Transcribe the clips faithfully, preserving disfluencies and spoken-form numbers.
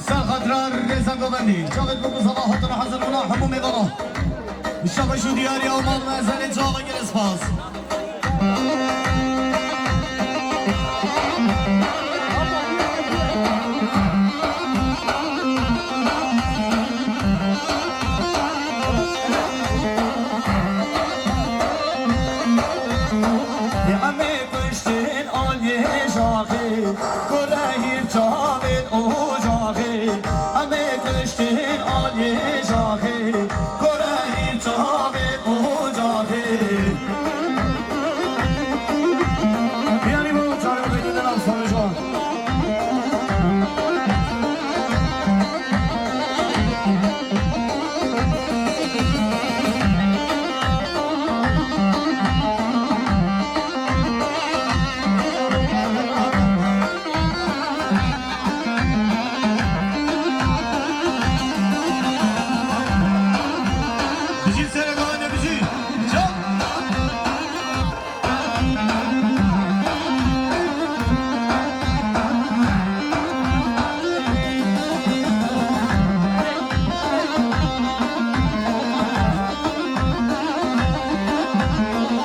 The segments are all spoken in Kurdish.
Ser xatira rêza govendî, çavêt ku zava hatina hazir bûna hemû mêvana. Şabaş û diyariya û mal mezelê çava gelê spas. Em ê kuştin aliyê şaxê, ku rehîr çavên ocaxê. Em ê kuştin aliyê şaxê, ku rehîr çavên ocaxê. Biyanî bo çarê bêdî de nav savijan. Bijî serê gavende bijî. Çal.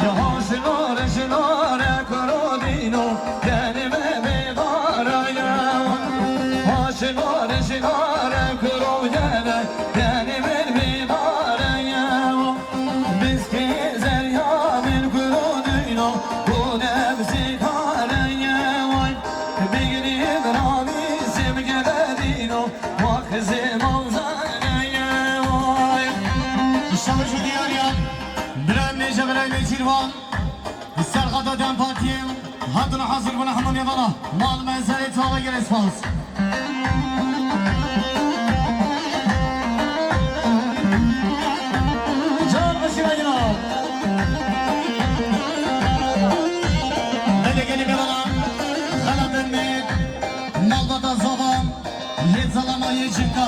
Ya şinore, şinore kuro dîno, genî me bêdare ye. Ha şinore, şinore kuro yene, genî me bêdare ye. Miskê zerya min kuro dîno, ku nefsê kare ye way. Bigirî ravî zimgere dîno, wa xizê mawzane ye way. Şabaş û diyariya, birayê nêce, birayê nêçîrvan, serxata dem partiyê, hatina hazir bûna hemû mêvana. Mal mezelê çava gelê spas. Can aşîra ya. Gelê gelê belalan. Xelatên me. Malbata zava. Yê zalama yê cinka.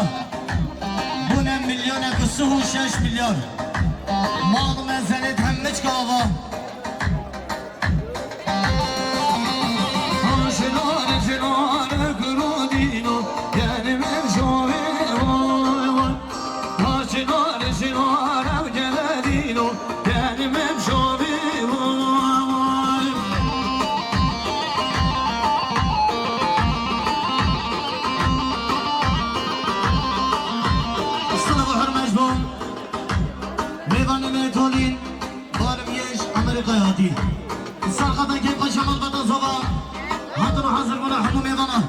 Bûne milyonek û sih û şeş milyar. Mal mezelê hemmiçka ava. Silav û hurmet bo mêvanê me tolîn. Barim yê ji Amerîkayê hatî. Serxatên kêfxweş a malbata zava. Hatin û hazir bûne hemû mêvana.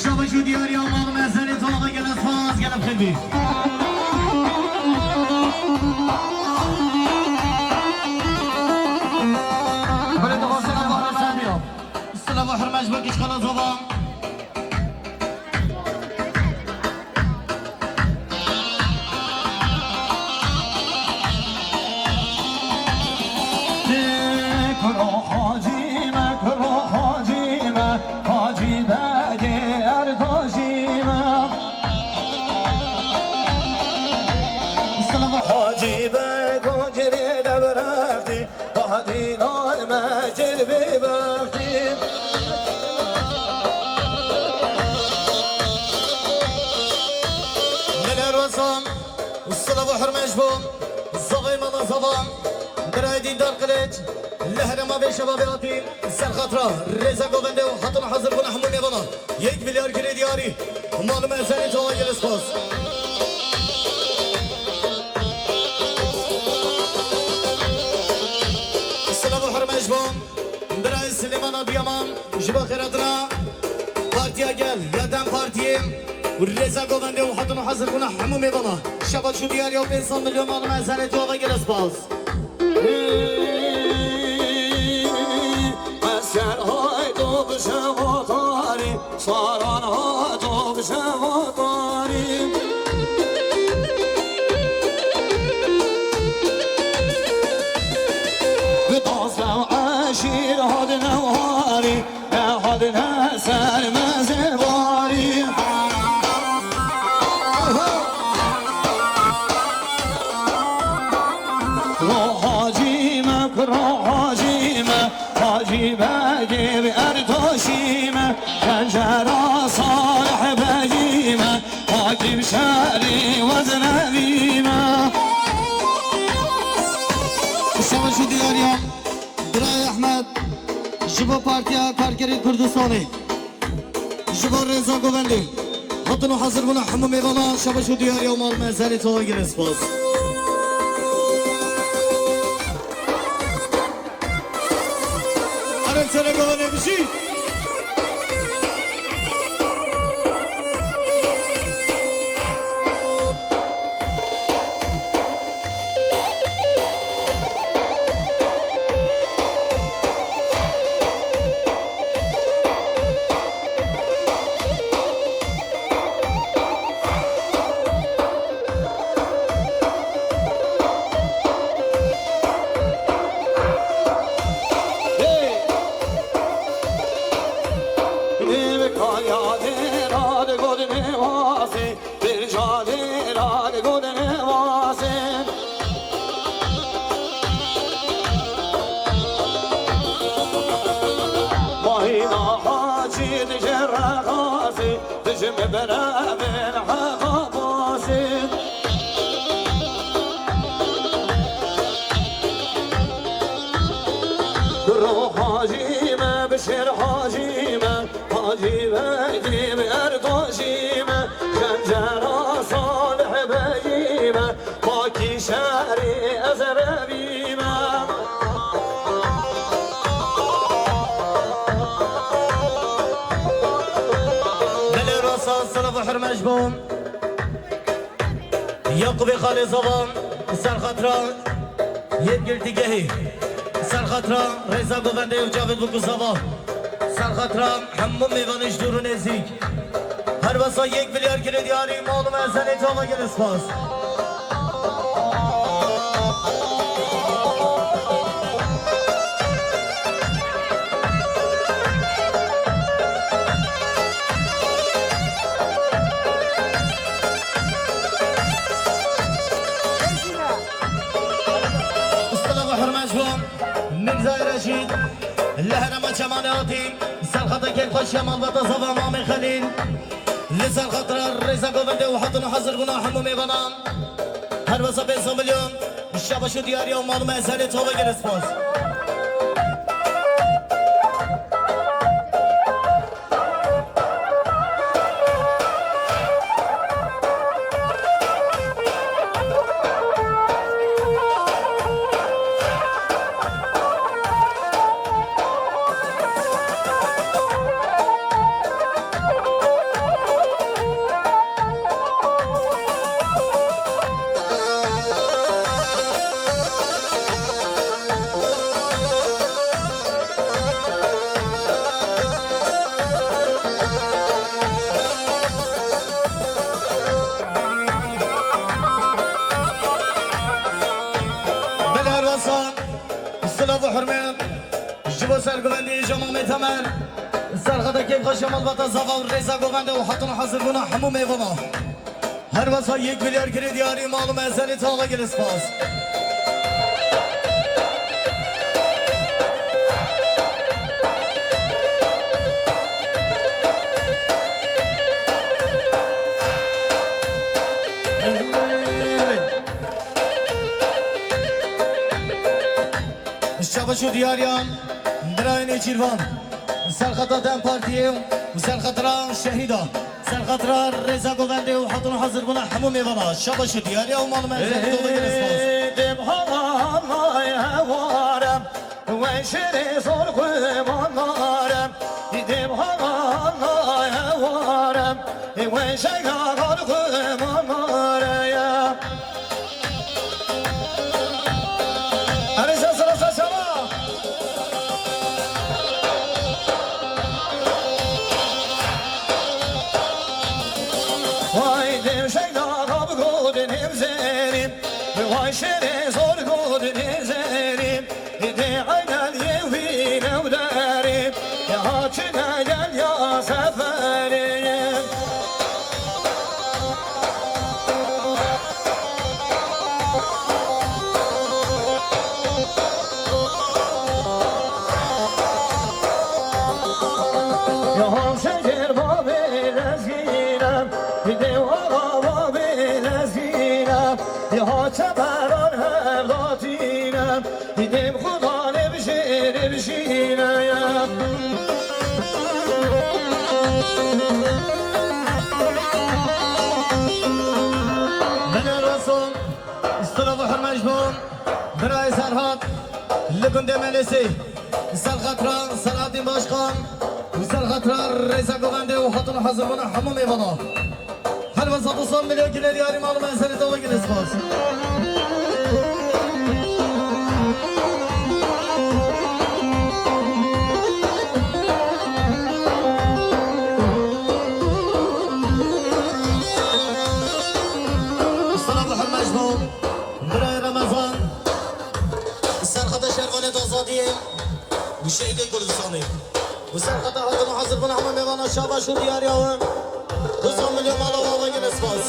Şabaş û diyariya mal mezelê zava, gelek spas, gelek xêr bî. Belê dixwazin em bahre ser biya. Silav û hurmet bo kişkala zava. Kuro Hacî me, kuro Hacî me, Hacî Begê Erdoşî me. Hacî Bego girê de birextî. Badînan me cilvê bextî. Mele Rozan, silav û hurmet ji bo zavayê mala zava, birayê Dîndar Qiliç, li herêma vê şeva vê hatî, ser xatira rêza govende û hatin hazir bûne hemû mêvana. Yek milyar girê diyarî. Malum eserê çawa gelê spas. Silav û hurmet ji bo birayê Silêman Adiyaman, ji bo xêratina Partiya Gel ya DEM Partiyê û rêza govendê û hatin û hazir bûna hemû mêvana. Şeva çû diyar ya pênc sed milyon, malum eserê çawa gelê spas. Esker haydo bi şevatarî, saran hato bi şevatarî. Bi dost ew eşîr hadine warî, ne hadine ser mezê warî. Ro hacî me, ro hacî me, Hacî Begê bi Erdoşî me, Xencera Salih Begî me, Şarî wezne vîna. Şeveş û diyariya Birayê Ehmed ji bo Partiya Karkerê Kurdistanê, ji bo Rêza Govendê, hatin û hazir bûna hemû mêvana şeveş û diyariya mal me serê çawa gelê spas. Arem sere govene bijî. Mahîna Hacî dije rexasî, dijim berevên heqa basî. Kuro Hacî me, Bişêr Hacî me, Hacî Veydî me, Erdo jî me, Xencera Salih Beyî me, Pakî şerî ez revîme. Belê rasa silav û hurme ji bo Yaqûbê Xalê Zava, ser xatira yek girtîgehê, ser xatira Rêza Govendê û Cavêd Bûk û Zava, ser xatira hemû mêvanê ji dûr û nêzîk. Her wesa yek bilyar kirê diyarî, mal û mezenê çava gelê spas. Silav û hurmet ji bo Mirzayê Reşîd, li herêma Çemanê hatî, ser xata kêfxweşiya malbata Zava Mamê Xelîl, li ser xatira Rêza Govendê û hatin û hazir bûna hemû mêvanan. Her wesa pênc sed milyon, şabaş û diyariya û mal û mezenê çava gelê spas. Belê her wesa, silav û hurmet ji bo sergovendî Jomamê Temer, serxeta kêfxweşiya malbata Zava û Rêza Govendê û hatin û hazir bûna hemû mêvana. Her wesa yek milyar kirê diyarî, mal û mezenê çava gelê spas. Şabaş û diyariya birayê Nêçîrvan, serxeta DEM Partiyê û serxetira şehîda. Serxatira Rêza Govendê û hatin û hazir bûna hemû mêvana. Şabaş û diyariya û mal û mezenê çava gelê spas. Dêm hala hewarem, weşerê zor xwe manarem. Dêm hala hewarem, weşerê zor xwe manarem. Erê ser sera ser sera. Vay dev şeyda gab godin hemzerim. Vay şere zor godin hemzerim. De aynel yevî nevderim. Ya çine gel ya seferim. Ya çeperan hevdatîne, dînêm Xudanê bijêrê bijîne ye. Belê Resul, îstila bi hurme ji bo birayê Serhat li gundê Melêsê, ser xetira Selahattin Başkan û ser xetira Rêza Govendê û hatin û hezir bûne hemû mêvana. Helbesta du sed milyon gilê diyarî, mal û menzelê te ve gilê spas. Selamu hurme ji bo birayê Remezan. Ser xeta şervanê azadiyê û şehîdê Kurdistanê. Û ser xeta hatin û hazir bûn hemû mêvana şabaş û diyariya we. Du sed milyon mala we ve gelê spas.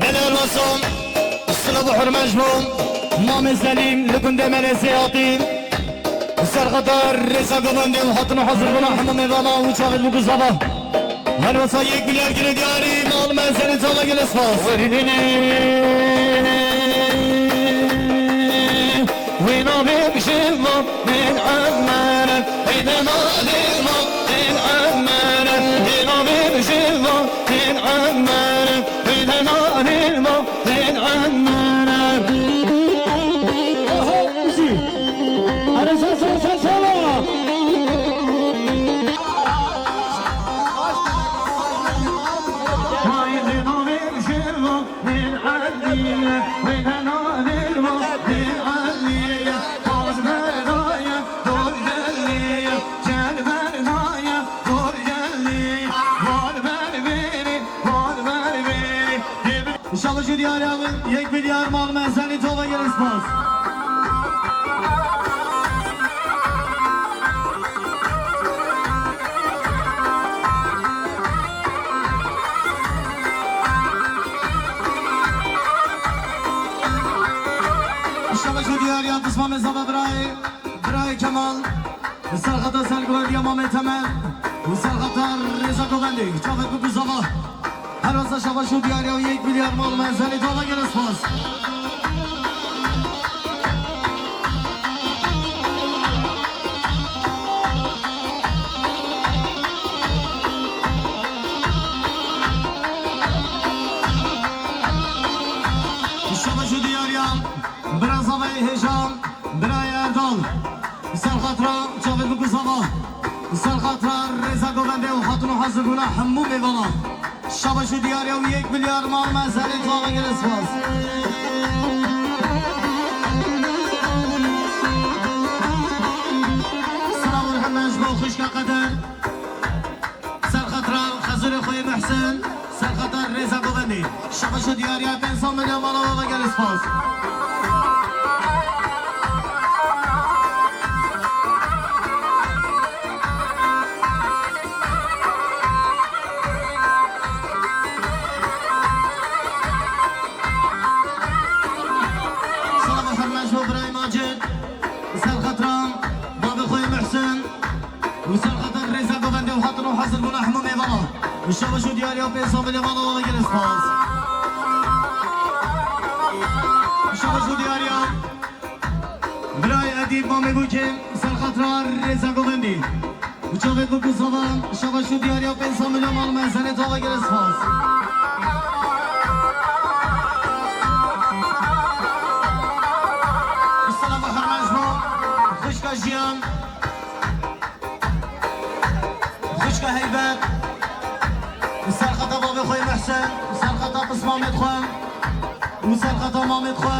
Belê Resul, silav û hurme ji bo Mamê Selîm li gundê Melêsê hatî. Ser xeta Rêza Govendê û hatin û hazir bûna hemû mêvana û çavêt bû ku zava. Helbesta yek milyar gilê diyarî, mal û menzelê te ve gelê spas. Wî navê ji va bên Emere, ey de navê va bên Emere, wî navê ji va bên Emere, ey de navê va bên Emere. Oho, Musi. Are sa sa sa sa. Vay, wî navê ji va bên Emere, wî de navê va bên Emere. Paz beraya, dor gelî, çel beraya, dor gelî, bar ber bêrî, bar ber bêrî. Şabaş û diyariya min, yek milyar mal menzelî te ve gelê spas. Şabaş û diyariya pismamê zava birayê. Birayê Kemal, ser xeta Selguvendiya Mamê Temel û ser xeta Rêza Govendê, çavêt bû ku zava. Helbesta şabaş û diyariya û yek milyar mal û menzelê te ve gelê spas. Şabaş û diyariya, bira zavayê hêja, birayê Erdal. Ser xatira çavê min ku zava. Ser xatira Rêza Govendê û hatin û hazir bûna hemû mêvana. Şabaş û diyariya û yek milyar mal menzelê te ve gelê spas. Selam û hurme ji bo xwişka Qeder. Ser xatira Xezûrê xwe yê Muhsin, ser xatir Rêza Govendê. Şabaş û diyariya pênc sed milyon mala we ve gelê spas. Selam û hurme ji bo birayê Macid. Ser xatira bavê xwe yê Muhsin. Û ser xatir Rêza Govendê û hatin û hazir bûna hemû mêvana. Û şabaş û diyariya pênc sed milyon mala we gelê spas. Şabaş û diyariya birayê Edîb Mamê Bûkê, ser xatira Rêza Govendê. Û çavê ku ku zava, şabaş û diyariya pênc sed milyon mal menzelê te ve gelê spas. Selam û hurme ji bo xwişka Jiyan. Xwişka Heybet, ser xeta bavê xwe yê Muhsin, ser xeta pismamê xwe. Û serqeta mamê xwe,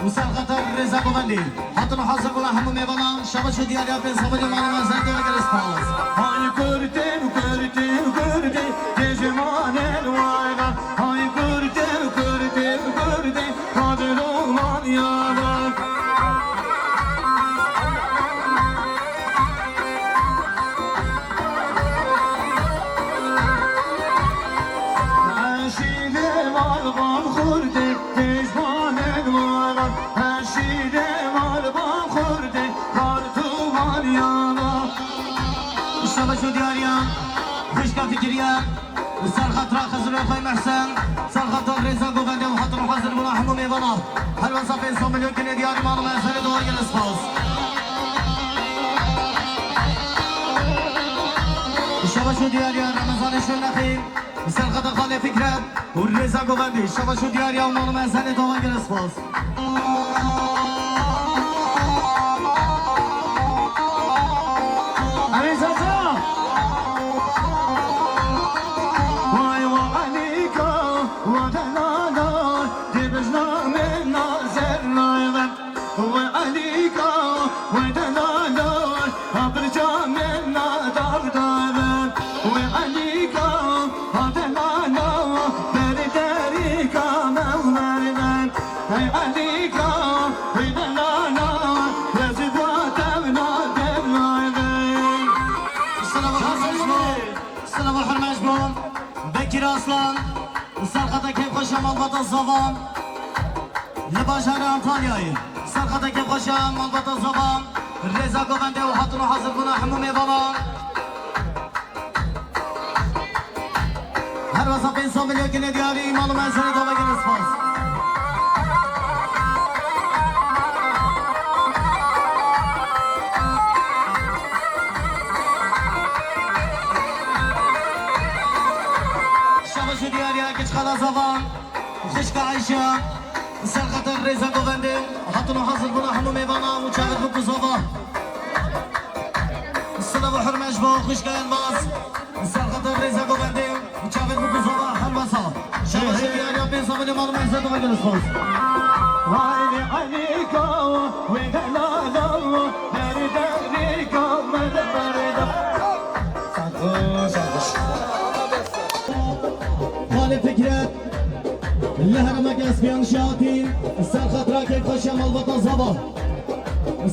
û serqeta rêza govendê. Hatin û hazir bûna hemû mêvanan, şabaş û diyariya pê sabirê malê me zehdo gelê spas. Hay kurtê, kurtê, kurtê, têjê manê wayra. Hay kurtê, kurtê, kurtê, kadro manyara. Eşîrê malbam xurtê, têjmanên wara. Eşîrê malbam xurtê, kartuman yara. Şabaş û diyariya, xwişka Fikriye. Ser xatra Xizirê xwe Mehsen, ser xatra rêza govendê û hatin û hazir bûna hemû mêvana. Helwesta pênc sed milyon kinê diyarî malum eserê doğa gelê spas. Şabaş û diyariya Remezanê Şirnexî, ser xatra xalê Fikret û rêza govendê. Şabaş û diyariya û malum eserê doğa gelê spas. Erê Zaza! Vay wa Elîka, wa delala, dê bijna min nazer nayven. Wa Elîka, wa delala, ha birca min na dav daven. Wa Elîka, ha delala, ber derîka me merven. Hey Elîka, hey delala, lezî da tevna devnayvê. Selav û hurmeş bo, selav û hurmeş bo. Bekir Aslan, serqeta kêfxweşa malbata Zava. Li bajarê Antalyayê, serqeta kêfxweşa malbata Zava. Rêza govendê û hatin û hazir bûna hemû mêvanan. Her wesa pênc sed milyon kinê diyarî, malum eserê doğa gelê spas. Şabaş û diyariya kiç xala Zava, xwişka Eyşe, ser xatir rêza govendê, hatin û hazir bûna hemû mêvana û çavêt bû ku Zava. Silav û hurmeş bo xwişka Elmas. Ser xatir rêza govendê, çavêt bû ku Zava helwesa. Şabaş û diyariya pênc sed milyon malum eserê doğa gelê spas. Vay li Elîka, wê delala, berde Elîka, berde, berde. Sağ ol, sağ ol. Xalê Fikret, li herêma Kaspiyan şatî, ser xatira kêfxweşiya malbata Zava.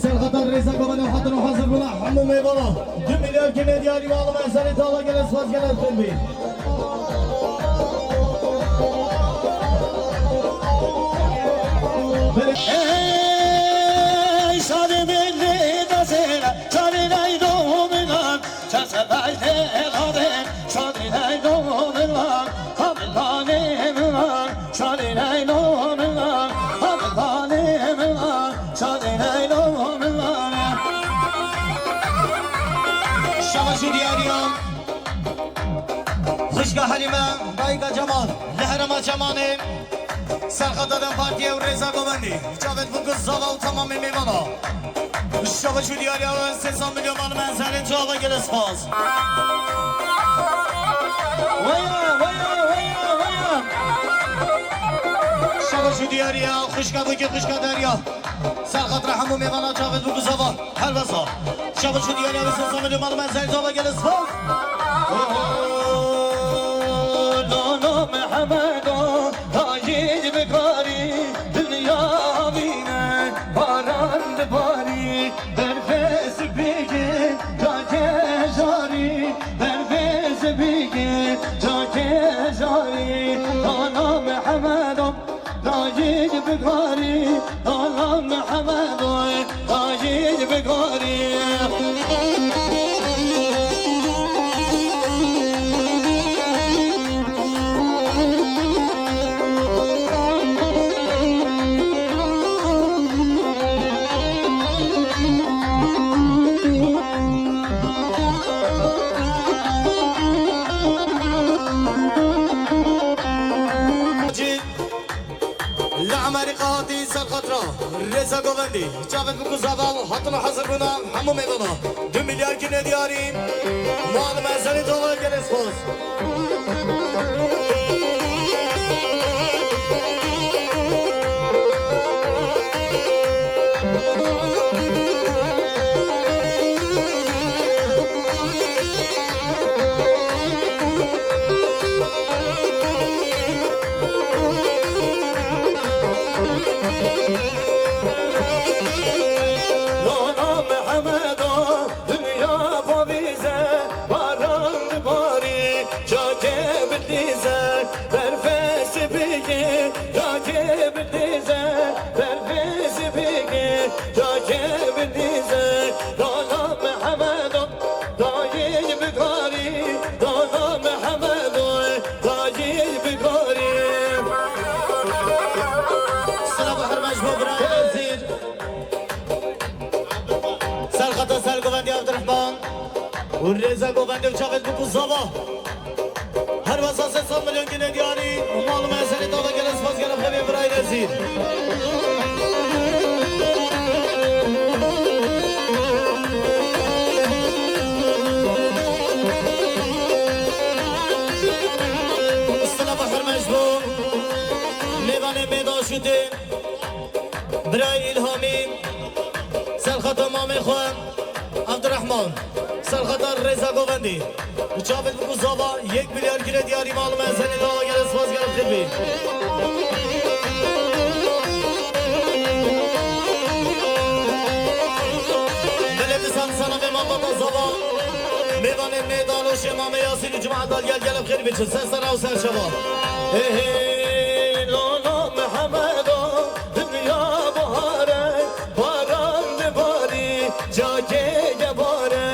Ser xatir rêza govendê û hatin û hazir bûna hemû mêvana. Du milyar kinê diyarî malum eserê doğa gelê spas gelê xêr bî. Ey şadê milli dezêre, şadê leylo minan, çase baydê xadê, şadê leylo minan, xabê danê minan. Şadê leylo min a, xabê danê min a, şadê leylo min a. Şabaş û diyariya xwişka Helîme, dayika Cemal, li herêma Çemanê, ser xata DEM Partiyê û rêza govendê, çavêt bû ku Zava û temamê mêvana. Şabaş û diyariya we sê sed milyon malum eserê doğa gelê spas. Weya, weya, weya, weya. Şabaş û diyariya xwişka Bûkê, xwişka Derya. Ser xatira hemû mêvana çavêt bû ku Zava helwesa. Şabaş û diyariya we sê sed milyon malum eserê doğa gelê spas. Nana Mihemedo, tayî bikarî, dinya vîne, baran dibarî. Berfê spî ke cakê jarî, berfê spî ke cakê jarî. Dana Mihemedo, dayî bikarî, dana Mihemedo, dayî bikarî. Li Amerîka hatî ser xatira rêza govendî, çavêt bû ku Zava û hatin û hazir bûna hemû mêvana. Du milyar kinê diyarî, malum eserê doğa gelê spas. Rêza govendê û çavêt bû ku zava. Her wesa sê sed milyon gine diyarî. Mal û mezelê tava gele spas gele xwebê birayê Nezîr. Silava hurme ji bo mêvanê mêda şûtê. Birayê Îlhamî, serxeta mamê xwe, Evdirehman, serxeta Rêza Govendî û çavêt bû ku zava yek milyar gire diyarî mal me, senê dawa gere spas gere xirvî. Belê disan sana ve malbata zava, mêvanê mêdano şê mamê Yasîn û cemaat dal gel gel xirvî çi, ser sana û ser şeva. Ê hê, lolo Mihemedo. Dinya bahar e, baran dibarî, cakê gebare,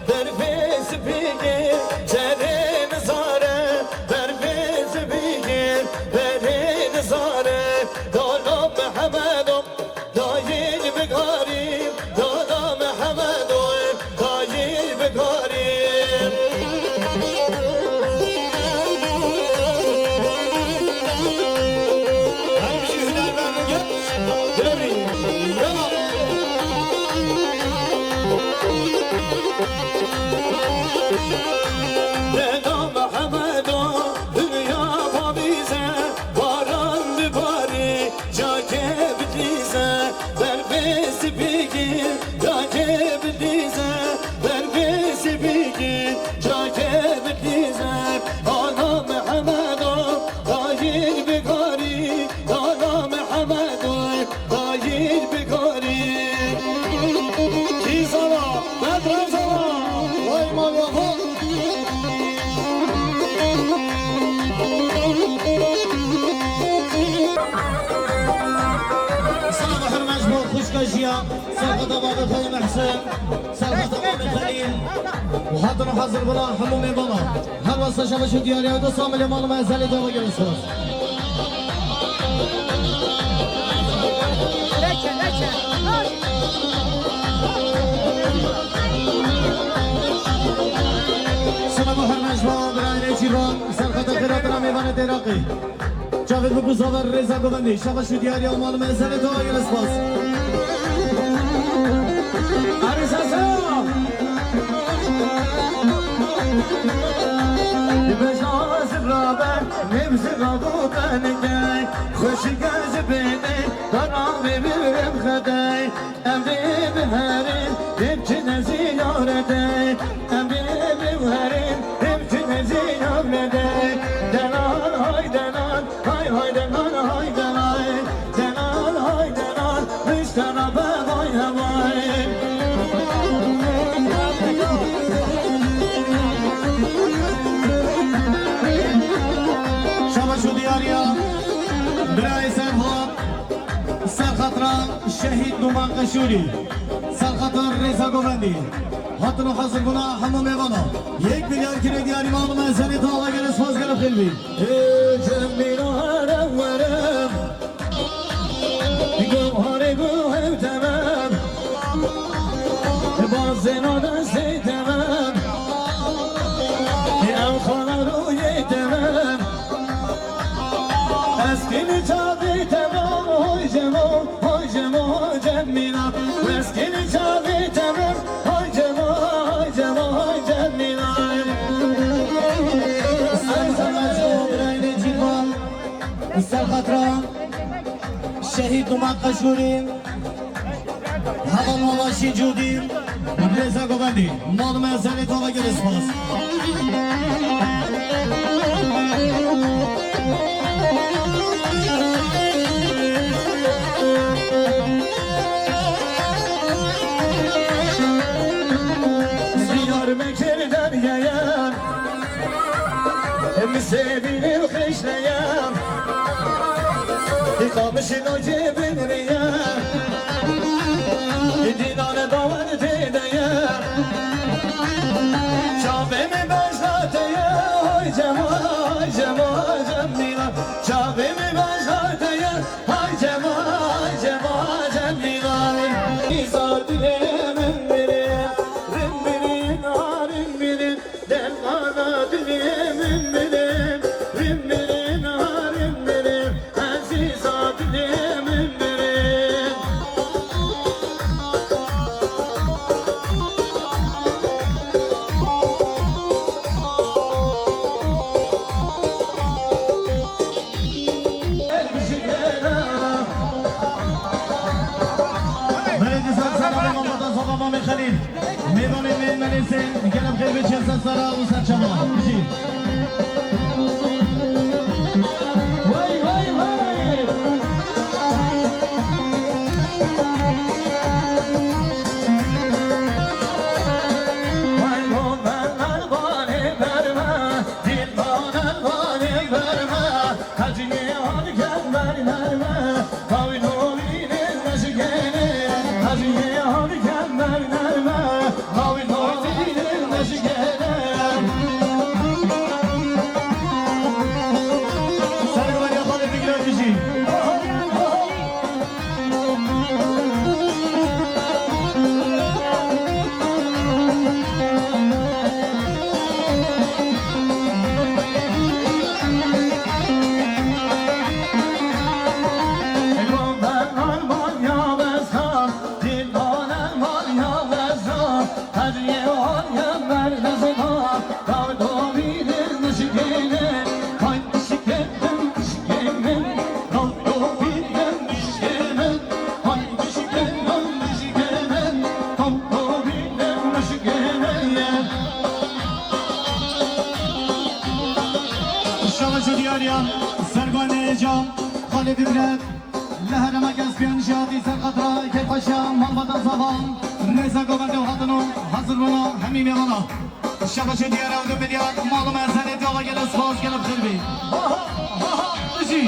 berfê spî gir, cerê nizare, berfê spî gir, berê nizare, dalo Mihemedo, dayî bigarî, dalo Mihemedo. Dayî bikarî. Her bijî hunermend û genç. Dilorî. Yala. Deda Mihemedo, dinya pavîze, baran dibarî. Cakê bidlîze, berfê spî gir, cakê bidlîze, berfê spî gir, cakê bidlîze. Ana Mihemedo, dayî bikarî, ana Mihemedo, dayî bikarî. Kî zana, Bedran zana, vay mal ya vay. Selav û hurmet ji bo xwişka jiya, serxeta bavê xwe yê Mehsen, serxeta bavê Xelîl û hatin û hazir bûna hemû mêvana. Her wesa şeveş û diyariya wê de samilê mala me ezelê dava gelin spas. Selav û hurmet ji bo birayê Nêçîrvan, serxeta xêratina mêvanê Dêraqê. Çavê bû ku zaver Rêza Govendî, şeveş û diyariya û mala me ezelê dava gelin spas. Arî sasa! Bejna zirra be, nêbzira gotenike, xweşike ji bênê, dara vê birim xedey. Em dê biherin, dê biçine ziyarete. Em dê biherin, dê biçine ziyarete. Denan, hay denan, hay hay denan, hay denan. Denan, hay denan, riştana be vay hevay. Şeveş û diyariya birayê Serhat, serxatira Şehîd Numan Qeşûrî, serxatira Rêza Govendî, hatin û hazir bûna hemû mêvana. Yek milyar kîlo diyarî mala me, ezelê dava gelin spas gelin xêr bî. Ê cemîla here were, Guharê guhê temem, bazêna destê temem, ew xala rûyê temem. Eskînî çavê temem, hoy cemo, hoy cemo, hoy cemîna. Eskînî çavê temem, hoy cemo, hoy cemo, hoy cemîna. Ser xatira Şehîd Numan Qeşûrî, heval Mala Şîncûdî, Rêza Govendî, mal me ezelê tava gelê spas. Diyarbekir dergeye. Em sêvînê xişneye, qamişî nocê binriye, dînane dawen têdeye. Çavê min bejna te ye, hay cema, hay cema, cemîla. Çavê min bejna te ye, hay cema, hay cema, cemîla. Îsa dilê min birê, rin birî, narin birî. Gelem xêr ve çend sed sala û ser çava. Bijî. Wey, wey, wey. Şabaş û diyariya serguvenê can Xalê Fikret. Li herêma Kaspiyan jî hatî ser xatira kêfxweşiya malbata Zavan. Rêza govendê û hatin û hazir bûna hemî mêvana. Şabaş û diyar ew du milyar mal û mezenê diyava gelek spas, gelek xêr bî. Bijî.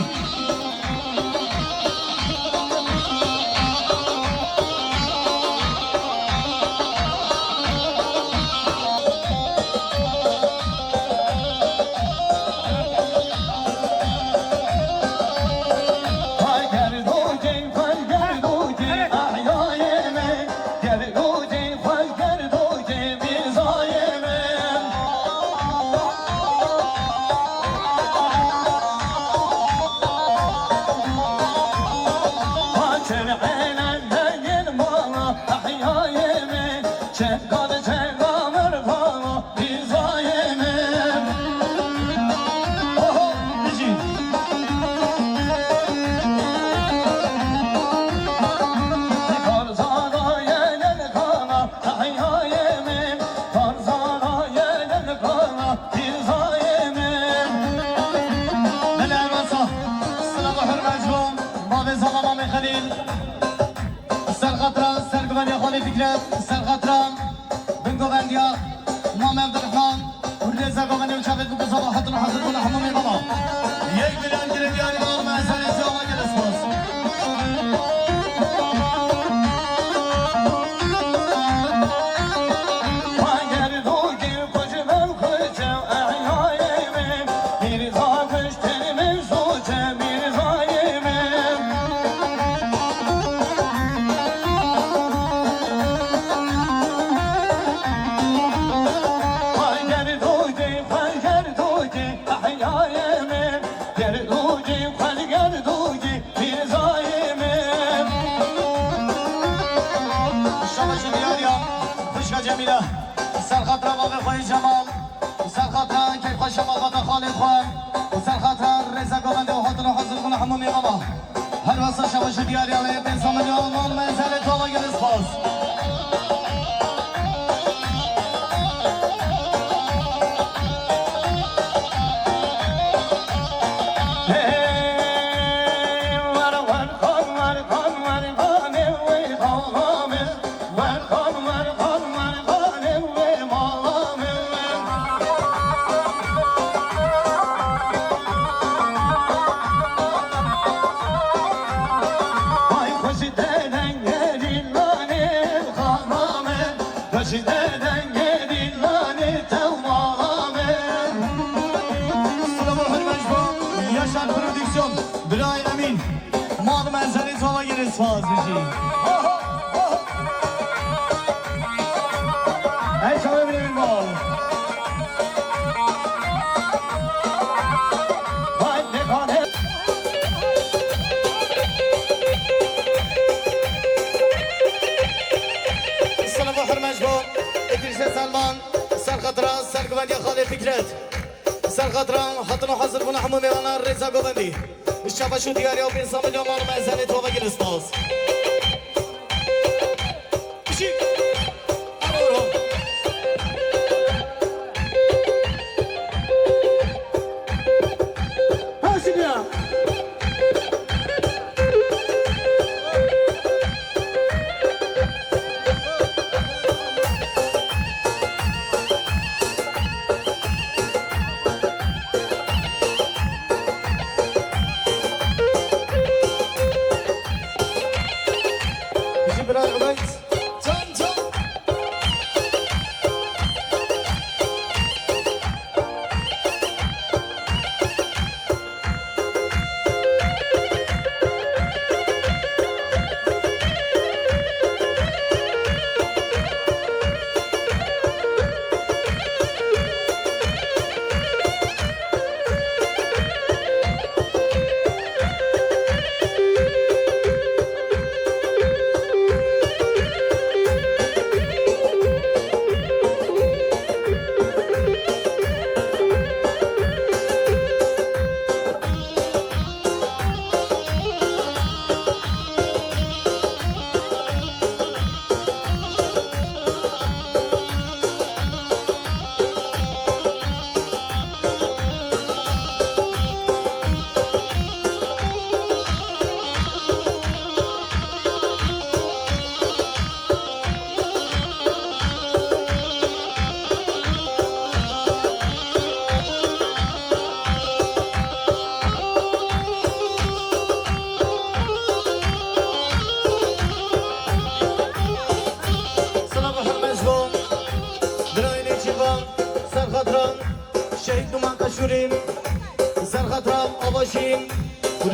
Belê, rasa. Silav û hurmet ji bo bavê Zala Mamê Xelîl. Ser xatira serguvendiya Xalê Fikret, ser xatira bingovendiya Mamê Evdirehman û rêza govendê û çavê ku bi zava hatin û hazir bûne hemû mêvana. Yek milyar girêdiyarî bavê me, eserê siyawa gelek spas. Şabaş û diyariya xwişka Cemîle. Ser xatira bavê xwe yê Cemal. Ser xatira keyfxweşa malbata xalê xwe. Ser xatira rêza govendê û hatin û hazir bûna hemû mêvana. Her wesa şabaş û diyariya me yê pênc sed milyon mal me, eserê siyawa gelek spas. Silav û hurmet ji bo Yaşar Prodüksiyon, Birayê Emîn. Mal me, eserê siyawa gelek spas bijî. Hey, çavê birê min bal. Silav û hurmet ji bo Îdrîsê Selman, ser xatira serguvendiya Xalê Fikret. Ser xatira hatin û hazir bûna hemû mêvana rêza govendî. Şabaş û diyariya û pênc sed milyon mal me, eserê siyawa gelek spas. Pişik. Alo.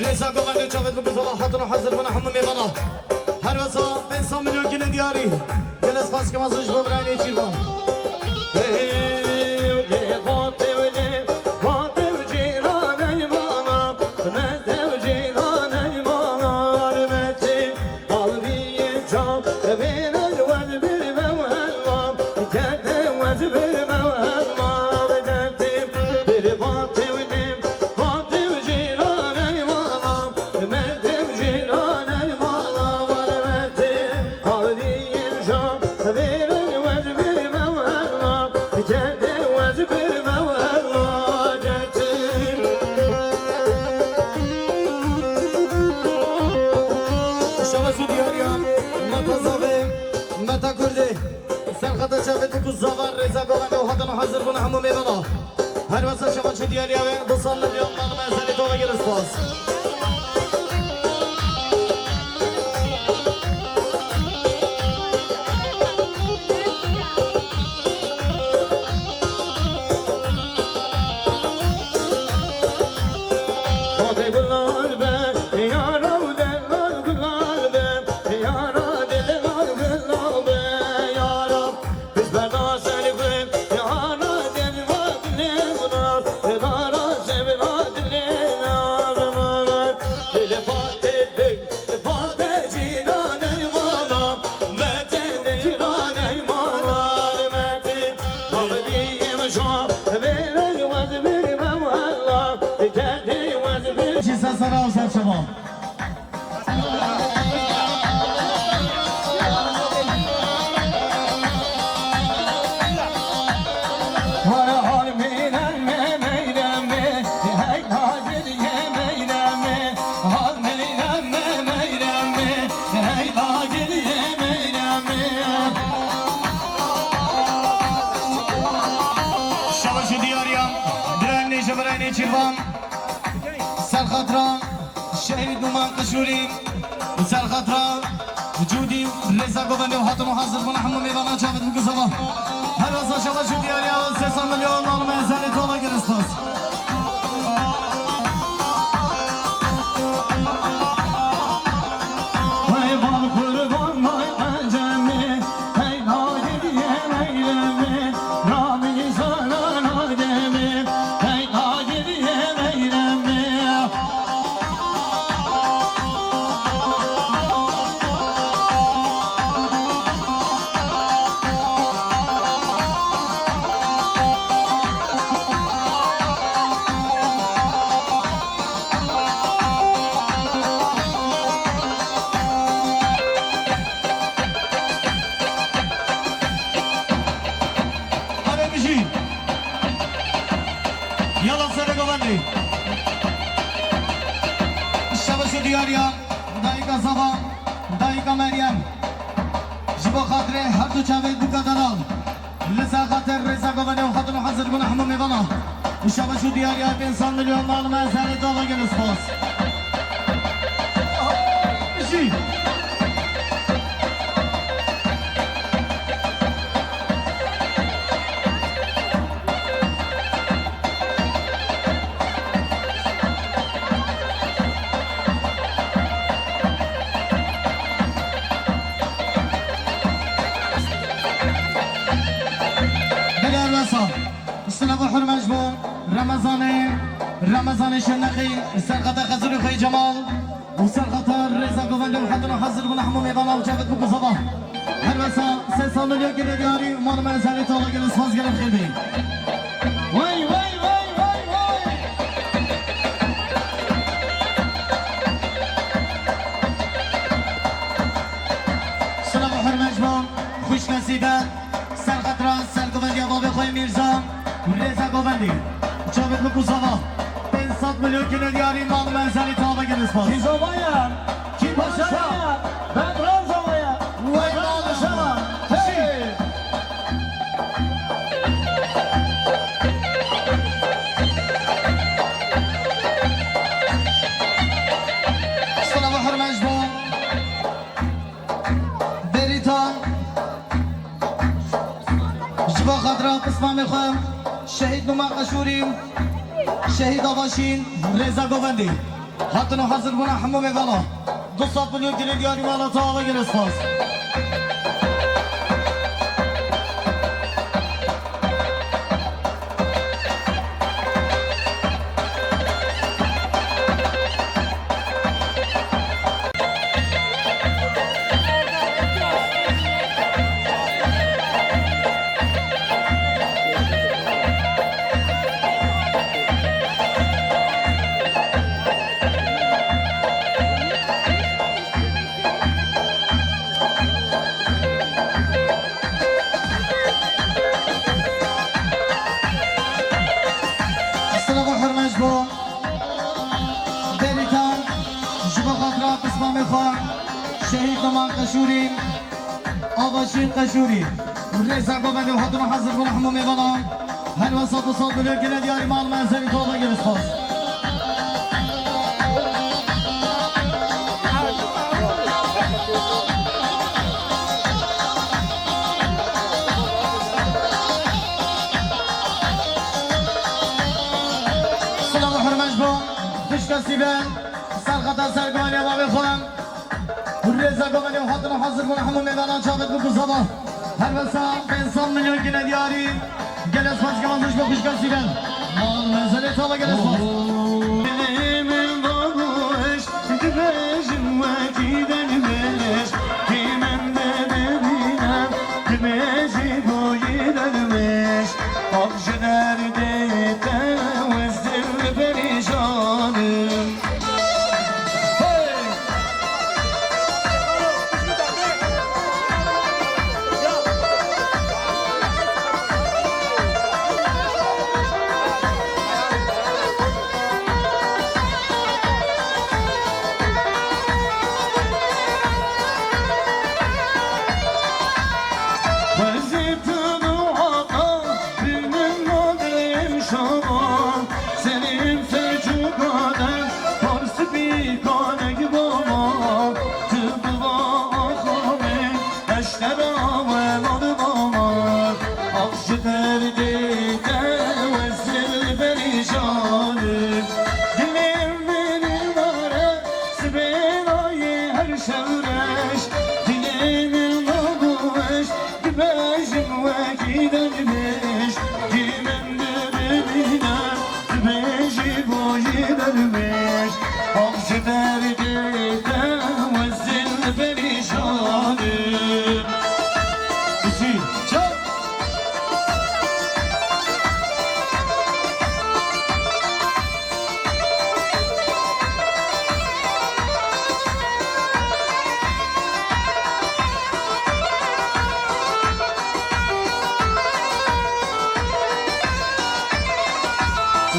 Rêza govendê çavêt bikuzala hatina hazir bûna hemû mêvana. Her wesa pênc sed milyon gilên diyarî. Gelek spas kema ji bo birayê Nêçîrvan. Şabaş û diyariya Meta Zavê, Meta Kurdê. Serxeta çavê tu ku zava rêza govende û hatina hazir bûna hemû mêvana. Her wesa şabaş û diyariya wê du sed milyon malime ezelî to ve gelek spas. Xwedê gulal be, yara û delal gulal be, yara delal gulal be, yara. Biz berda seni gül, yara delal gulal, yara sevda dilê nazım. Dili Fatih Bey, Ji ser sera û ser çava. Şabaş û diyariya, birayê Nêçîrvan, ser xatira Şehîd Numan Qişûrî, ser xatira Cûdî, rêza govendê û hatin û hazir bûna hemû mêvana çavêt bikuzava. Her wesa şabaş û diyariya sê sed milyon malime ezelî to ve gelek spas. Hare bijî. Yala sere govendê. Şabaş û diyariya dayika Zava, dayika Meryem. Ji bo xatirê her du çavê dûka delal. Li ser xatir rêza govendê û hatin û hazir bûna hemû mêvana. Şabaş û diyariya pênc sed milyon malime ezelî to ve gelek spas. Jî. Belê her wesa. Silav û hurmet ji bo Remezanê, Remezanê Şirnexî, serxeta Xezûrê xwe yê Cemal û serxeta rêza govendê û hatin û hazir bûna hemû mêvana û çavêt bikuzava. Her wesa sê sed milyon gilê diyarî, malime ezelî to ve gelek spas, gelek xêr bê. Wey, wey, wey, wey, wey. Silav û hurmet ji bo xwişka Sîder. Ser xatira sergovendiya bavê xwe yê Mîrza, rêza govendî. Çavêt bikuzava. Pênc sed milyon gilê diyarî, malime ezelî to ve gelek spas. Kî zava ye? Kî paşa ye? Bedran zava ye. Wey, malime. Hey! Silav û hurmet ji bo Berîtan. Ji bo xatira pismamê xwe, Şehîd Numa Qeşûrî, Şehîd Avaşîn, rêza govendî. Hatine hazir bûna hemû mêvana. Du sed milyon gilê diyarî mala te ava gelê spas. Silav û hurmet ji bo berî te, ji bo xatira pismamê xwe, şehîd Numan Qeşûrî, Avaşîn Qeşûrî. Rêza govendê û hatine hazir bûna hemû mêvanan. Her wesa du sed milyon gilê diyarî mal me, ezelî te ava gelê spas. Silav û hurmet ji bo xwişka Sîbel, serxeta sergivanê bavê xwe. Rêza govendê û hatine hazir bûna hemû mêvanan çavêt bikû zava. Her wesa pênc sed milyon gilê diyarî. Gelê spas, gelê spas ji bo xwişka Sîbel. Mal me, ezelî te ava gelê spas. Dilê min babuş, dibêjim wekî derviş, kî min dibîne, dibêjî boyî derviş. Ax ji derdê te ez dilperîşan im. Xwezî tu duha Senin seçûkane, par spî kanek bama, tu biva axamê, eştera welad bama. Ax ji derdê te wezil perîşanim, dilê min nare, sibênayê her şev reş, dilê min nabû weş. Dibêjim wekî dervêş, kî min dibîne, dibêjî boyî dervêş. Ax ji derdê te wezil perîşan im. Bisî, çal.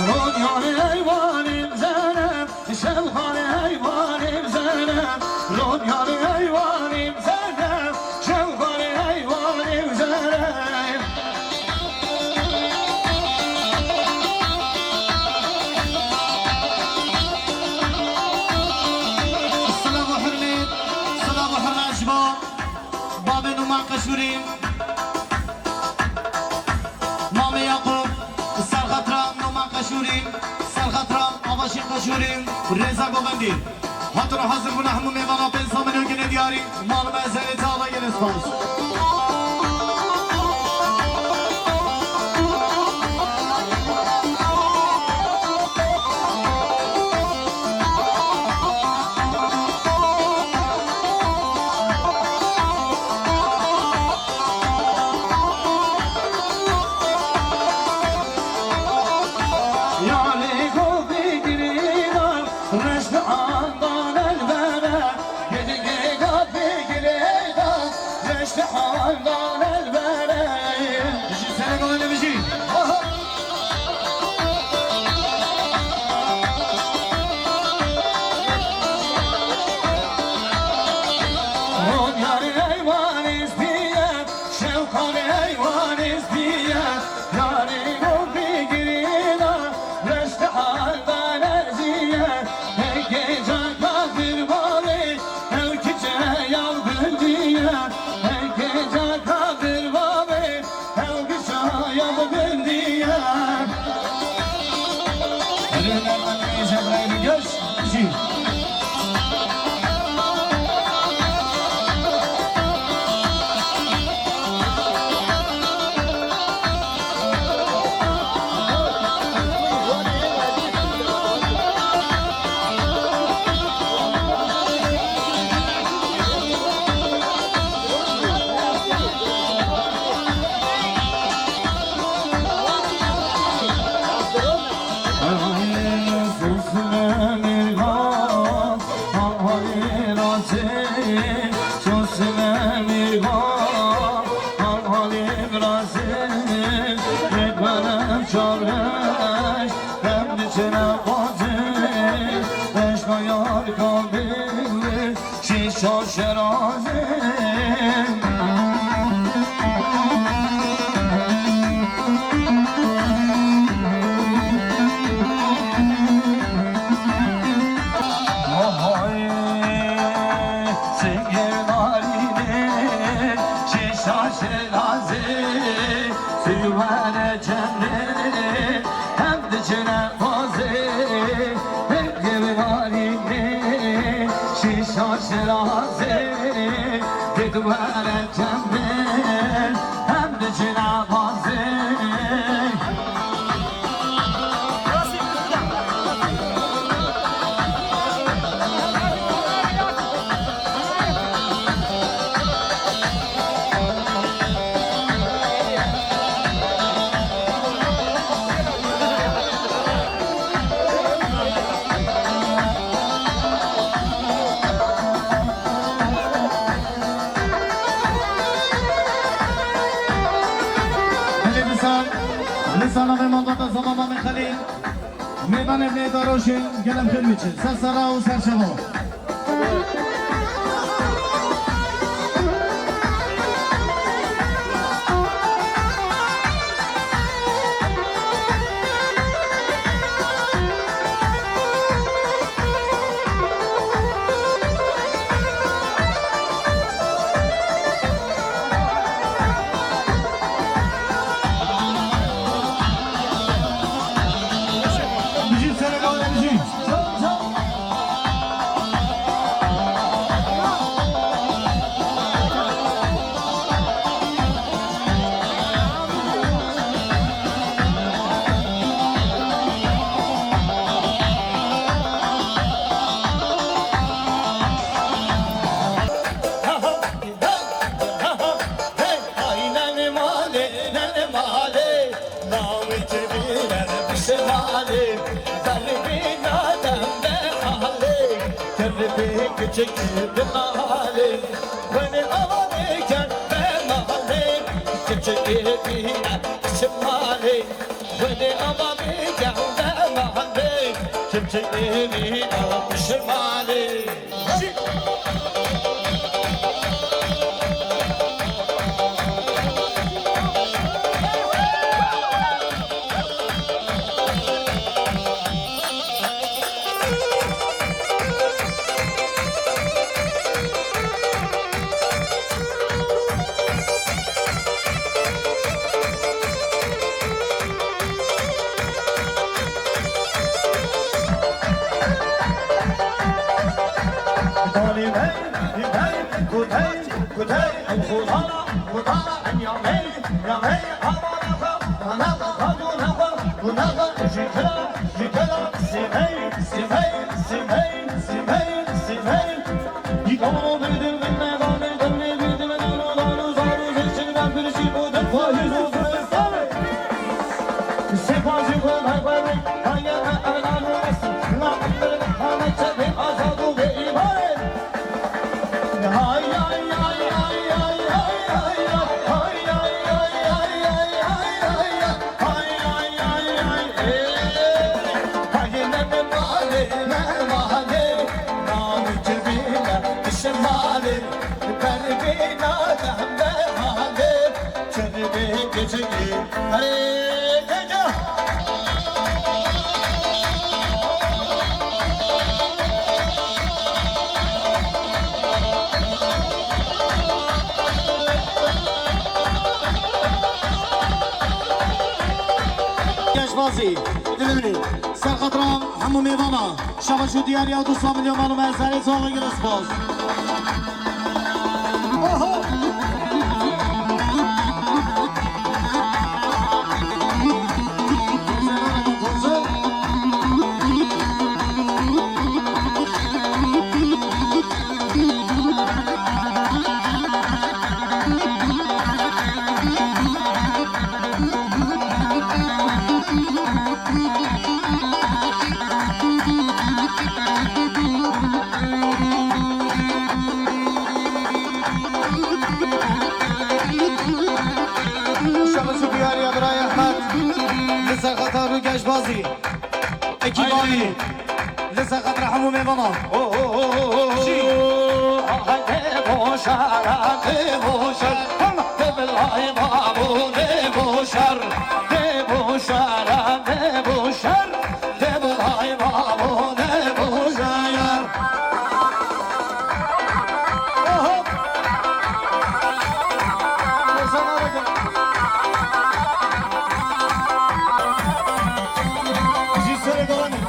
Ronyar eywanê Zeynep, şevxanê eywanê Zeynep, Ronyar eywanê Zeynep, şevxanê eywanê Zeynep. Silav û hurmet, silav û hurmet ji bo babê Numan Qeşûrî, mamê Yaqûb, serxetira Numan Qeşûrî, serxetira Avaşîn Qeşûrî, rêza govendî. Hatin û hazir bûne hemû mêvana pênc sed milyon gilê diyarî. Mal me, ezelî te ava gelê spas. Yarê govê girêdan, reş bi andan elbere. Gilgê gavê girêdan, reş bi andan elbere. Bijî, serê govendê bijî. Aha. Ronyar eywanê spiye, şevxanê eywanê spiye, yarê govê girêdan, reş bi andan eziye. Heke caka kir bavê, ew kiçe ya gundiye. Heke caka kir bavê, ew kiçe ya gundiye. Şîşa Şirazê. Hay, singê narînê, Şîşa Şirazê, sîwere çendê, hem diçine bazê, hem gevnarînê, Şîşa Şirazê, didwere çendê, hem diçine bazê. Belê dîsan, li sana ve mandata Zama Mamê Xelîl. Mêvanê vê daroşê gelek xêr biçin. Ser sera û ser şeva. Bijî, serê gavê bijî. Hey, ay, nane male, nane male, navê çivî ber bişimalê, derbê nadem be halê, derbê kiçik bi malê, xwenê ava bêken be malê, kiçik bîne bişimalê, xwenê ava bêken be malê, kiçik bîne bişimalê. Geşbazî, dilê min. Ser xatira hemû mêvana. Şabaş û diyariya du sed milyon mano me, serê çawa gire spas. Şabaş û diyariya birayê Ehmed. Li ser xatar û geşbazî. Ekîba wî. Seqet rehim û mêvana. Jî. Lê boşer, lê boşer. Lê bilay babo, lê boşer. Lê boşer, lê boşer. Lê bilay babo, lê boşer. Oho. Jî serê galanê.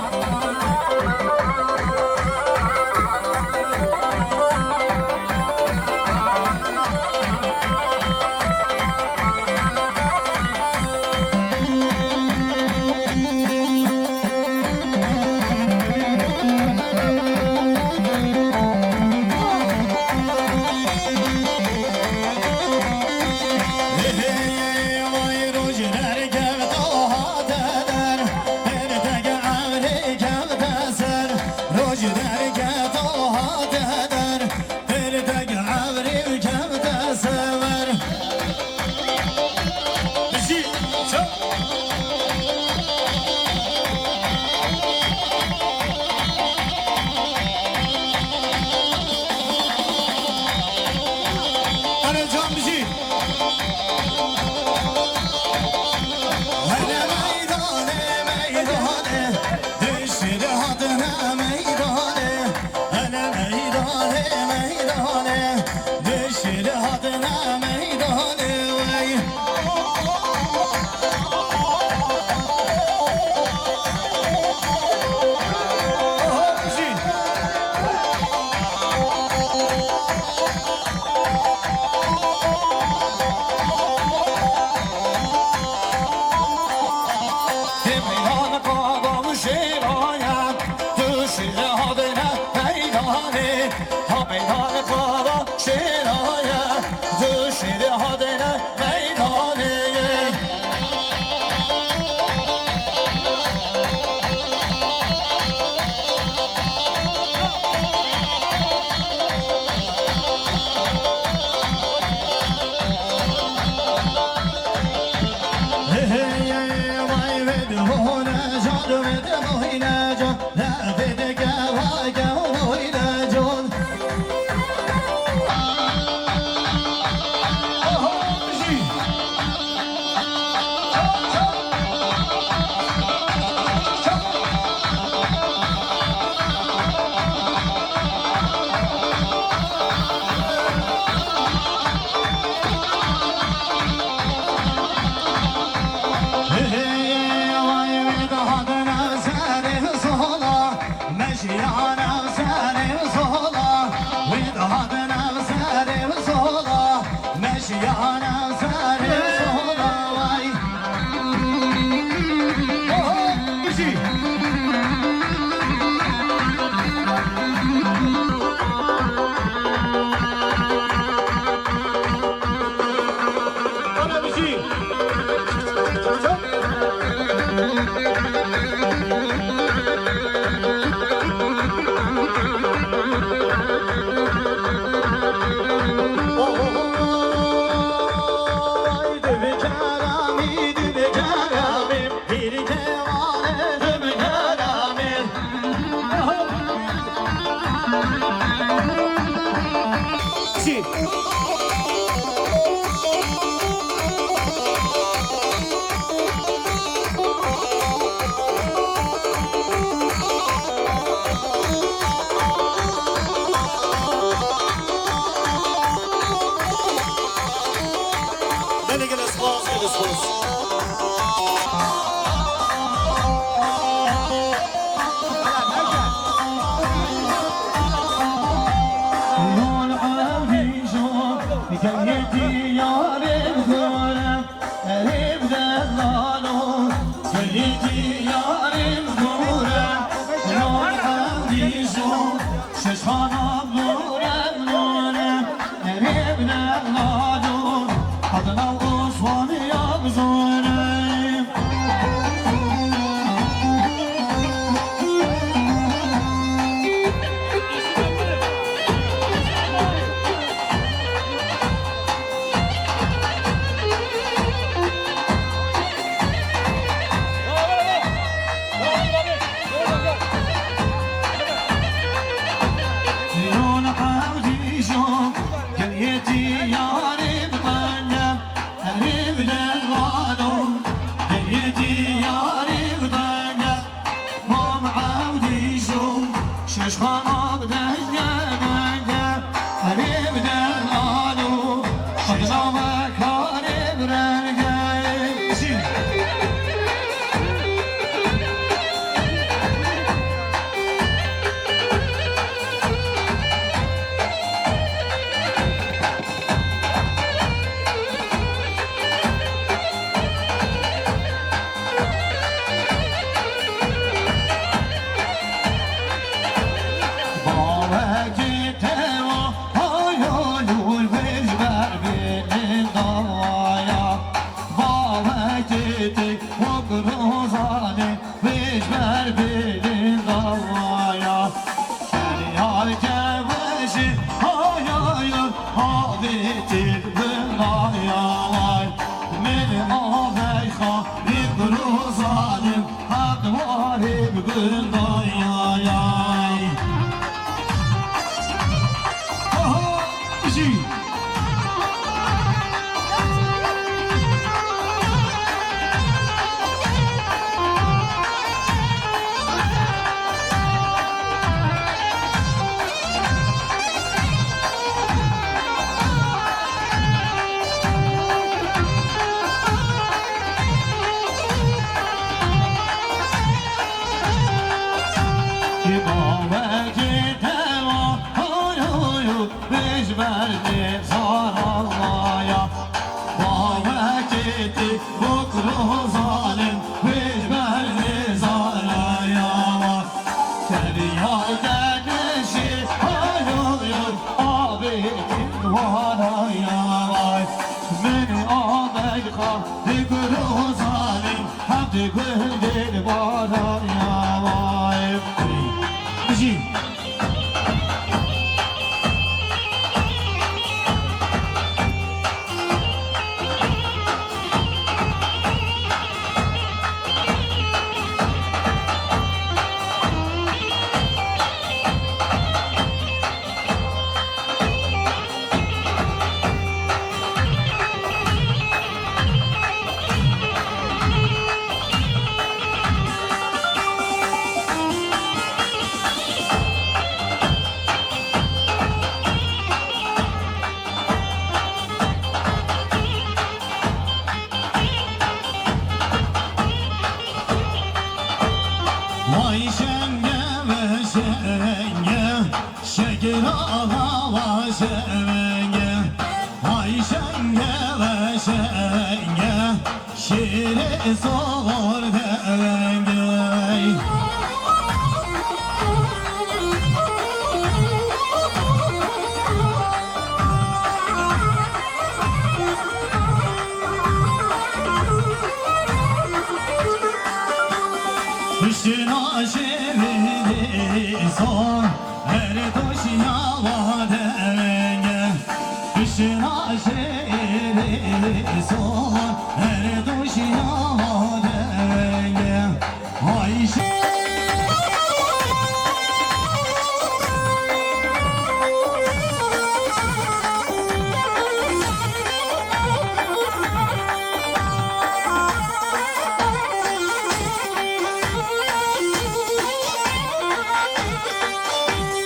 Bijî, çaw. Erê can bijî. Hele meydanê, meydanê, dişir hatine meydanê. Hele meydanê, meydanê, dişir hatine meydanê wey. Tê meydan qadam şêraya, tu şêre hadine meydanê. Ha meydan qadam şêraya, tu şêre hadine meydanê. Meşiyane serê sola, wî dihate nav serê sola. Meşiyane serê sola, vay. Oho, bijî. Ana bijî. Gelek gelek spas, gelek spas. Hay hay, avêtî bin daya vay. Min avey xwe, dîk û zalim, heq warê bi bin daya yay. Aha, bijî. Ki bavekê te wa, hoy, hoy, hoy, bêj berdê zaraya. Bavekê te bokro zalim, bêj berdê zaraya. Teriya te neşê, hoy, hoy, hoy, avê te waraya vay. Min avey xwe, dîk û zalim, hem di gundê baraya vay. Bijî. Vay şenge ve şenge, şekil ala şenge. Vay şenge ve şenge, şêrê zor devenge. Piştî naşê min dîsa, her doşiya wa devenge. Piştî naşê min dîsa, her doşiya wa devenge. Ayşe.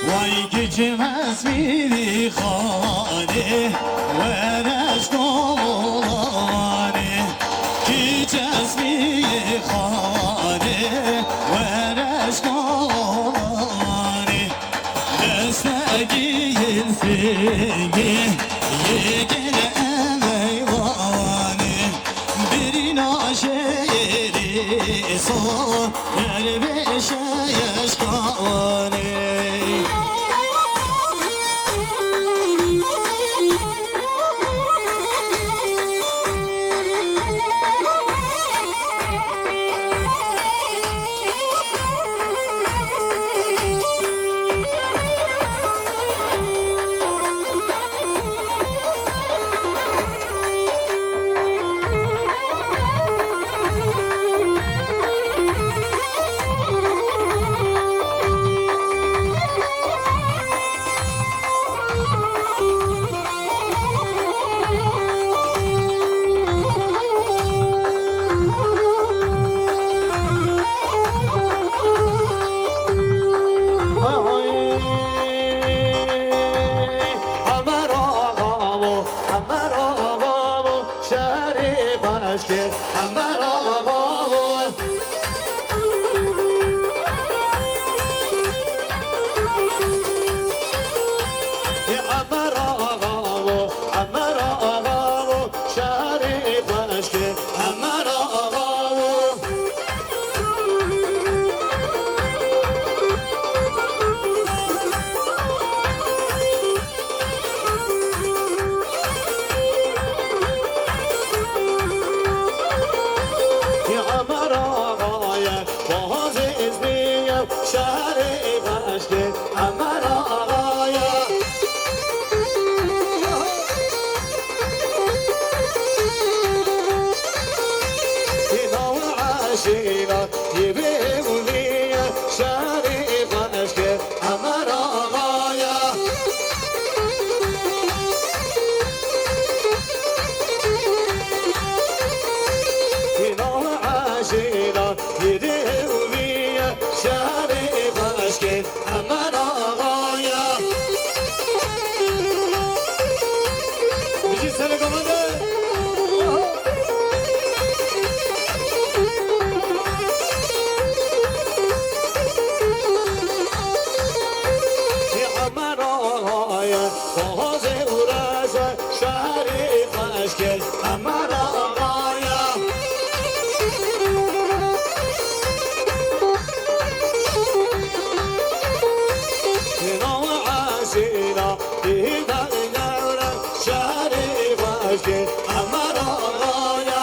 Vay kiçmez mîrî xanê, wereş kolanê. Kiçmez mîrî xanê, wereş kolanê. Destegî yilfîngî, yê gel emeywanê. Birîna şêrî so, dervêşe eşkanê. Emar Ağa ye, Boğazê û Reze, şerîf eşkê Emar Ağa ye. Nava esîla, dîda gewre, şerîf eşkê Emar Ağa ye.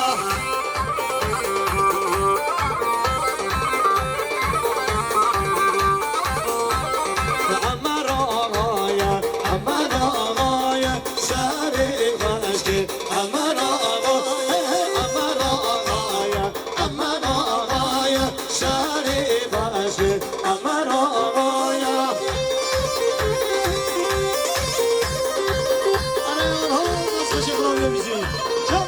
Emar Ağa ye, Emar Ağa ye, şerîf eşkê Emar Ağa, Emar Ağa ye, Emar Ağa ye, şerîf eşkê Emar Ağa ye. Ana, ana, nasıl şey kurabiliyor bizi? Çak.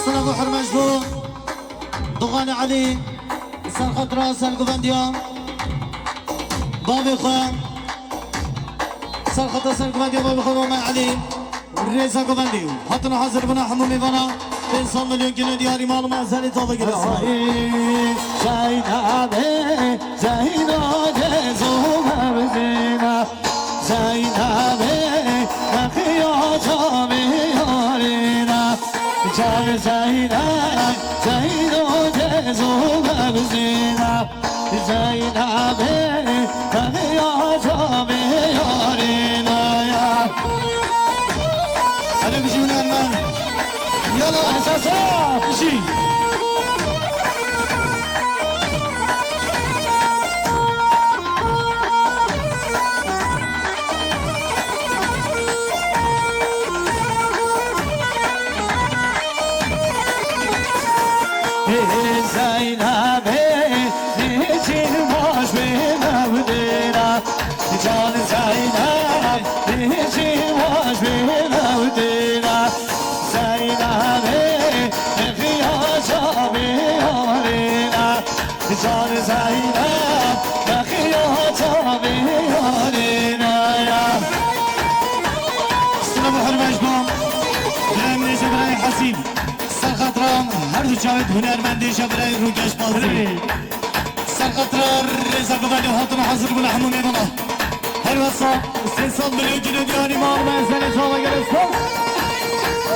Silav û hurmet ji bo Doxanê Elî, ser xatira serguvendiya bavê xwe, ser xatira serguvendiya bavê xwe, Mame Elî. Rêza govendî û hatina hazir bûna hemû mêvana pênc sed milyon kîlo diyarî mal û mezelê tavê girê. Ay, Zeynebê, Zeyno de zû mevzîna. Zeynebê, nexiya camê yarîna. Can Zeynep, Zeyno de zû mevzîna. Zeynebê, taniya camê yarîna ya. Hadi bijî hunermend. Yala. Esasa. Bijî. Ê Zeynebê, nêçîn baş bê mevdêra. Can Zeynep, nêçîn baş bê mevdêra. Zeynebê, nexiya camê yarîna. Can Zeynep, nexiya camê yarîna ya. Silav û hurmet ji bo Birayê min Nêje, Birayê Hesîb. Ser xatira her du çavê hunermendê Nêje, Birayê Rûgeş Bazî. Ser xatira rêza govendê hatina hazir bûna hemû mêvana. Her wesa sê sed milyon kîlo diyarî mal me ezelê çava gere spas.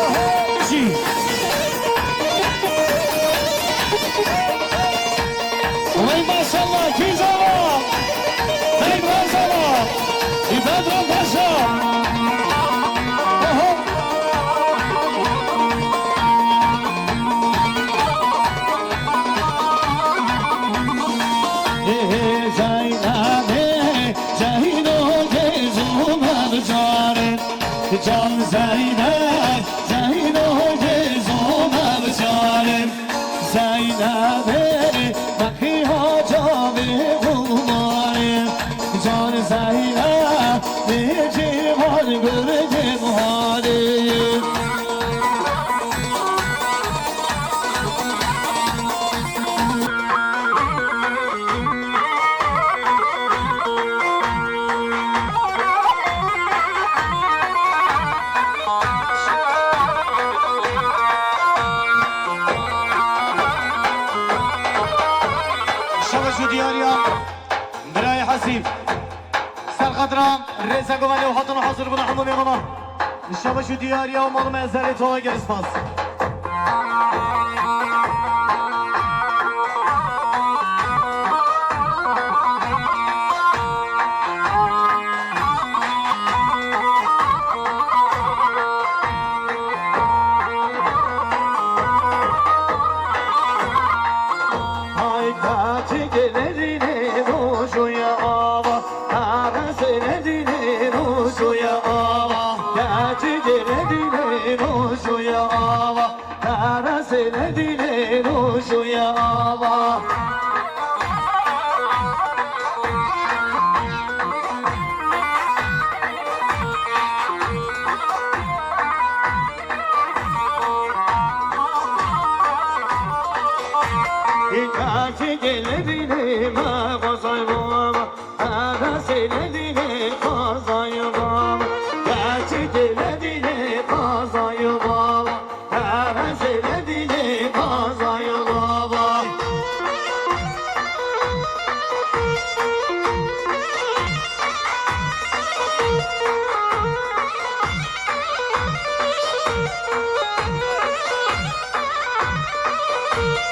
Oho, jî. Wey maşallah, kî zava? Hey maşallah. Îbadro Paşa. Oho. Ê Zeynebê, Zeyno de zû mevcare. Can Zeynep, Zeyno de zû mevcare. Zeynebê, mexiya camê xumarê. Can Zeynep, nêçîn baş bê mevdêra. Şeveş û diyariya Birayê Hesîb. Ser xatira rêza govendê û hatina hazir bûna hemû mêvana. Şeveş û diyariya û mal me ezelê tava gere spas. Ay keçikê Medînê rûşûye ava, Teresê Medînê rûşûye ava, keçikê Medînê rûşûye ava, Teresê Medînê rûşûye ava. Keçikê Dînê me qazay baba, hevesê le dînê qazay baba, gerçekê le dînê qazay baba, hevesê le dînê qazay baba.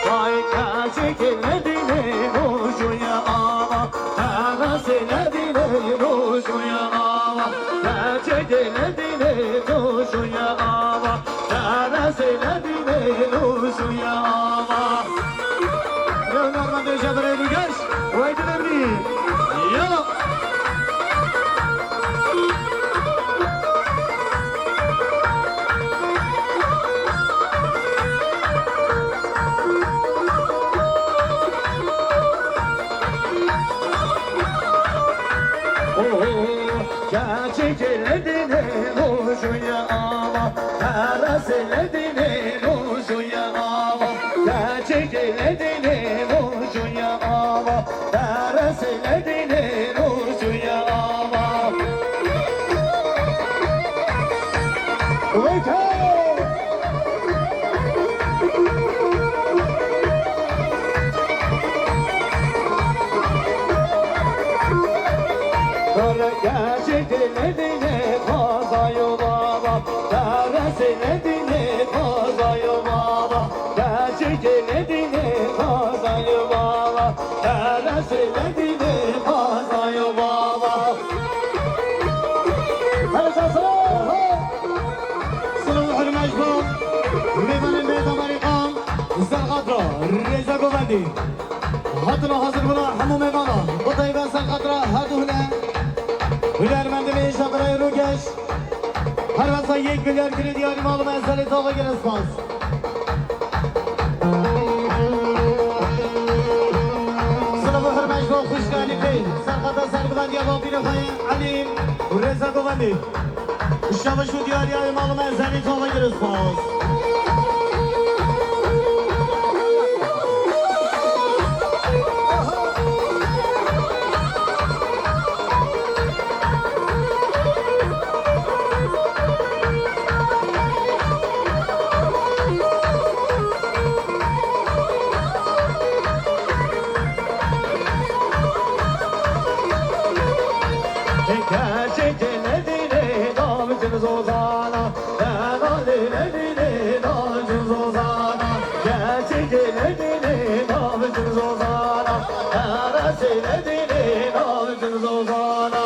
Vay, kesê ke nedîne rojoya ava, hevesê nedîne rojoya ava, kesê ke nedîne rojoya ava, hevesê nedîne rojoya ava. Leonardo Deja Breiro Gás, vai de Berlim. Yalla. Oho, gerçek ledine hoşuya ama, terası ledine hoşuya ama, gerçek ledine hoşuya ama, terası ledine hoşuya ama. Wake up! Gerçek ledine kazayo baba, terası ledine kazayo baba, gerçek ledine kazayo baba, terası ledine kazayo baba. Hele sasa! Silav û hurmet ji bo mêvanên bê damarî qam, serqatra Rêza Govendî. Hatina hazir bûna hemû mêvana. Bi taybet serqatra her du hune. Hunermendê me Şadirayê Rûgeş. Her wesa yek milyar krediya Rîmal û Mezelê tava gere spas. Silav û hurmet ji bo xwişka Elîfê, serqata serbilandiya bapîrê xwe yê Elî û Rêza Govendî. Şeveş û diyariya Îmam Ezelî tava gire spas. Gerçekten edine damcın zozana, ben adile dine damcın zozana. Gerçekten edine damcın zozana, ben adile dine damcın zozana.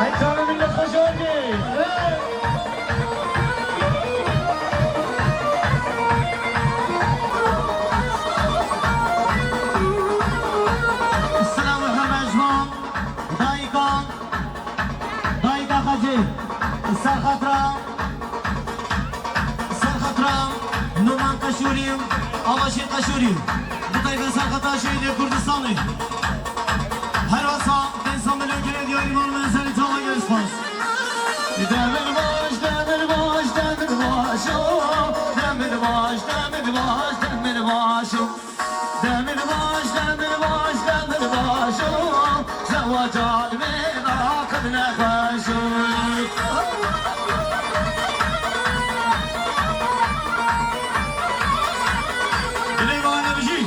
Ay, canım, millet, hoş geldin. Selam, hemejman. Dayka. Dayka Hacı. Serxatra. Serxatra. Numan Kaşuri. Avaşî Kaşuri. Bi taybet serxatra şehîdê Kurdistanê. Her wesa. Demir baş, demir baş, demir baş, o. Demir baş, demir baş, demir baş, o. Demir baş, demir baş, demir baş, o. Zewacan me naqid nexweş, o. Dilê bana bijî.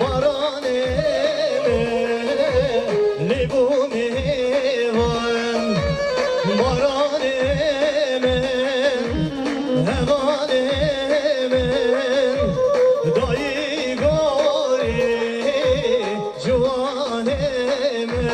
Baranê min, lêbû mêvan, baranê min, hevalê min, dayî gorî, ciwanê min.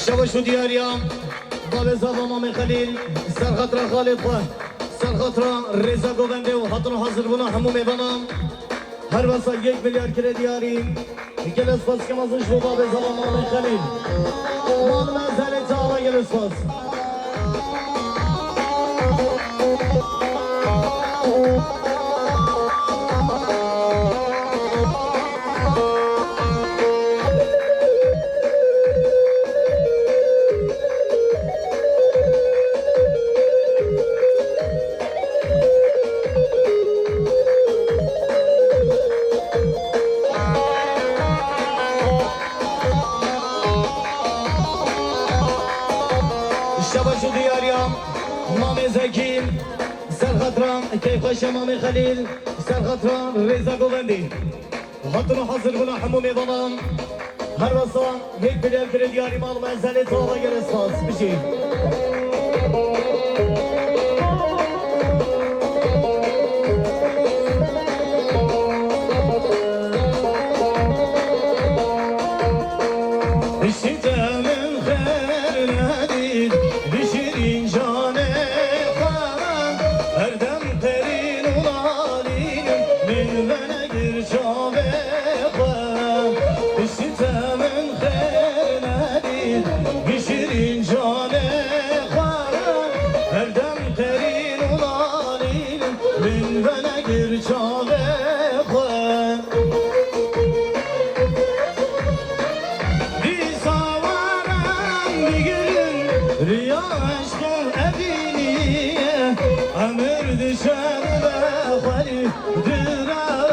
Şeweş û diyariya babê zava Mamê Xelîl, ser xatira xalê xwe, ser xatira rêza govendê û hatin û hazir bûna hemû mêvanan. Her wesa yek milyar kire diyarî. Gelek spas, kema zin ji bo babê zava Mamê Xelîl. Malim Ezelê çawa, gelek spas. Şeweş û diyariya Mamê Zekî, ser xatira keyfxweşa Mamê Xelîl, ser xatira rêza govendî. Hatin û hazir bûna hemû mêvanan. Her wesa yek milyar kire diyarî, malim Ezelê çawa, gelek spas. Bijî. Piştî te min xêr nedît, bi şîrîn canê xwe, her dem qerîn û nalîn in, min venegir çavê xwe. Piştî te min xêr nedît, bi şîrîn canê xwe, her dem qerîn û nalîn in, min venegir çavê xwe. Dîsa waran digirin, riya eşq û evînî, emir dişen be xwelî direnge.